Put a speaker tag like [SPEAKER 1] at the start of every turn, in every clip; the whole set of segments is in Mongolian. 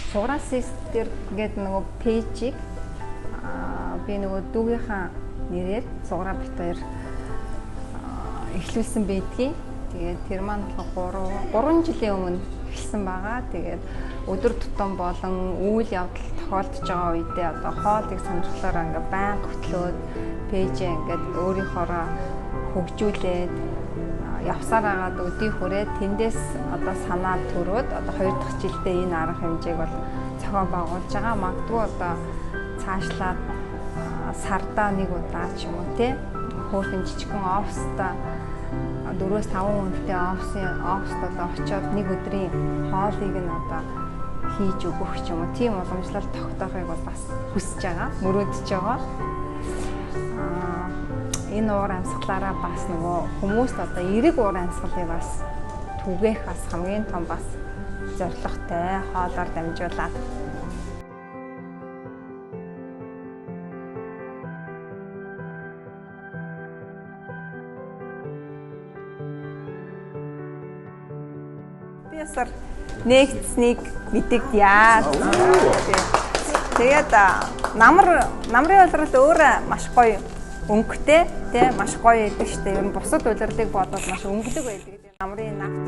[SPEAKER 1] Суграа Sister гэдэг нөгөө page ийг би нөгөө дүүгийнхаа нэрээр Суграа бит хоёр эхлүүлсэн байдгийг. Тэгээд тэр маань болохоор 3 жилийн өмнө эхэлсэн байгаа. Тэгээд өдөр тутам болон үйл явдал тохиолдож байгаа үедээ одоо хоолыг сонирхлоороо ингээ байнга хөтлөөд page ээ ингээд өөрийнхоороо хөгжүүлээд явсаар агаад өдий хүрээд тэндээс одоо санаа төрөөд одоо 2 дахь жилдээ энэ арга хэмжээг бол зохион байгуулж байгаа. Магадгүй одоо цаашлаад сардаа нэг удаа ч юм уу те хөөрхөн жижигхэн оффиста 4-5 хүнтэй оффист одоо очиод нэг өдрийн хоолыг нь одоо хийж өгөх ч юм уу тийм уламжлалт тогтоохыг бол бас хүсэж байгаа, мөрөөдөж байгаа. Энэ уур амьсгалаараа бас нөгөө хүмүүст одоо эерэг уур амьсгалыг бас түгээх бас хамгийн том бас зорилготой хоолоор дамжуулаад. Би ясаар нэгдсэнийг мэдэгдъя. Тэгээд намрын улирал өөрөө маш гоё өнгөтэй тий маш гоё байдаг штэ. Ер нь бусад улирлыг бодвол маш өнгөлөг байдаг. Намрын навч.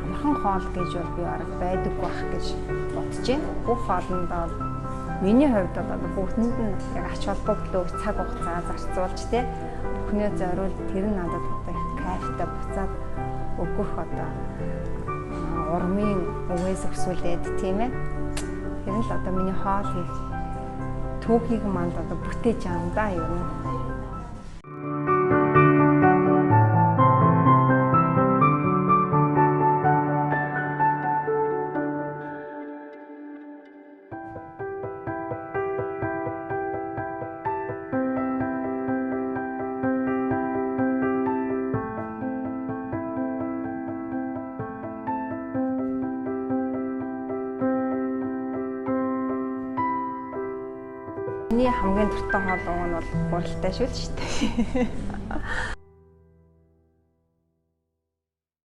[SPEAKER 1] Амархан хоол гэж бол би бараг байдаггүй байх гэж бодож байна. Бүх хоолндоо миний хувьд бол одоо бүгдэнд нь яг ач холбогдол өгч цаг хугацаа зарцуулж те бүхнээ зориул тэр нь надад одоо их кайфтай буцаад өгөх одоо урмын үгээс өсвөлээд тийм ээ. Тэр нь л одоо миний хоол хийх түүхийг манд одоо бүтээж байгаа юм да ер нь. Миний хамгийн дуртай хоол уг нь бол гурилтай шүү л шүү дээ.